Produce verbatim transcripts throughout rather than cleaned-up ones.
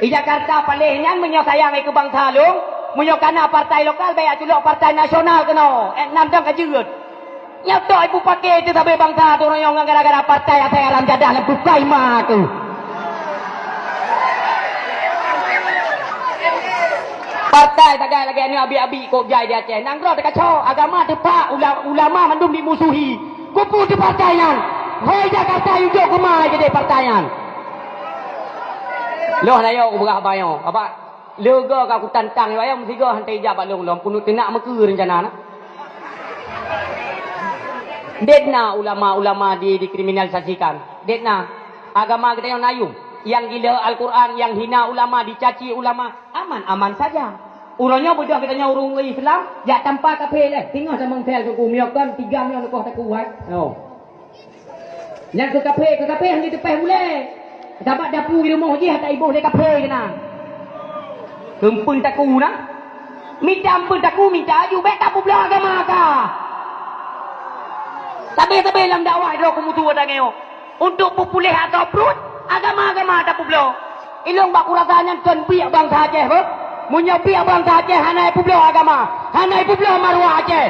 Di Jakarta paléh nyan meunyoe sayang keu bansa lôn, meunyoe kana partai lokal, bèk jak culok partai nasional keunoe. Eh, nam dang ka jeuet. Nyoe tok ibu paké teuh sabe bansa tu royong ngon gara-gara partai asai haram jadah lam bukai ma tu. Partai sagai lagèe aneuk abi-abi kok jai di Aceh. Nanggroe teukaco, agama teupak, ula-, ulama mandum dimusuhi. Kupu di partai nyan. Hoi Jakarta, yue jok kuma jadi partai nyan. Loh na yo kubeurah bayo. Apa? Lega ka kutantang yo ayam sigo hantai jak bak long long punut teunak meukeue rencana na. Dek na ulama-ulama di, dikriminalisasikan. Dek na agama kita yang nayum, yang gila Al-Quran, yang hina ulama, dicaci ulama, aman-aman saja. Uroe nyoe beudôh geutanyoe ureueng Islam jak tampa kaphé lé. Singoh tamong sel Teungku, miyokon tiga miyong neukoh takuat. Oh. Nyang keu kaphé, keu kaphé hana jiteupéh ulée. Sabab dapu di rumoh jih ata iboh lé kaphé keunan. Keupeuen taku na? Mita ampeuen taku, mita aju, bèk tapeubloe agama ka. Sabe-sabe lam dakwah droe keumutu ata ngeyo. Untuk peupuléh atau pruet, agama-agama tapeubloe. Ilong bak kurasa nyan kon biek bansa Aceh, beuh. Meunyoe biek bansa Aceh hana peubloe agama, hana peubloe maruah Aceh.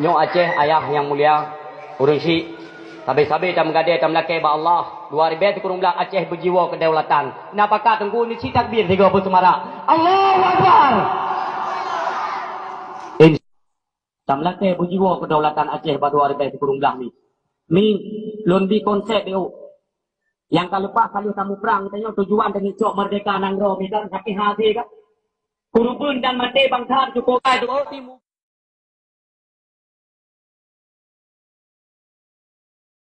Nyoe Aceh ayah nyang mulia, ureueng syik, sabe-sabe tameugadée tameulakée bak Allah, dua ribée sikureueng blah Aceh beujiwoe keudaulatan. Na pakat Teungku ni cit takbir tiga peuh seumarak. Allahu Akbar. Tameulakée beujiwoe keudaulatan Aceh bak dua ribée sikureueng blah ni. Mi, lôn bi konsep, yuk. Nyang ka leupah ka lheueh tamuprang, tanyoe tujuan tanyoe cok merdeka nanggroe, midan sakét hati kan? Kureubeuen dan maté bansa cukup, cukup timu.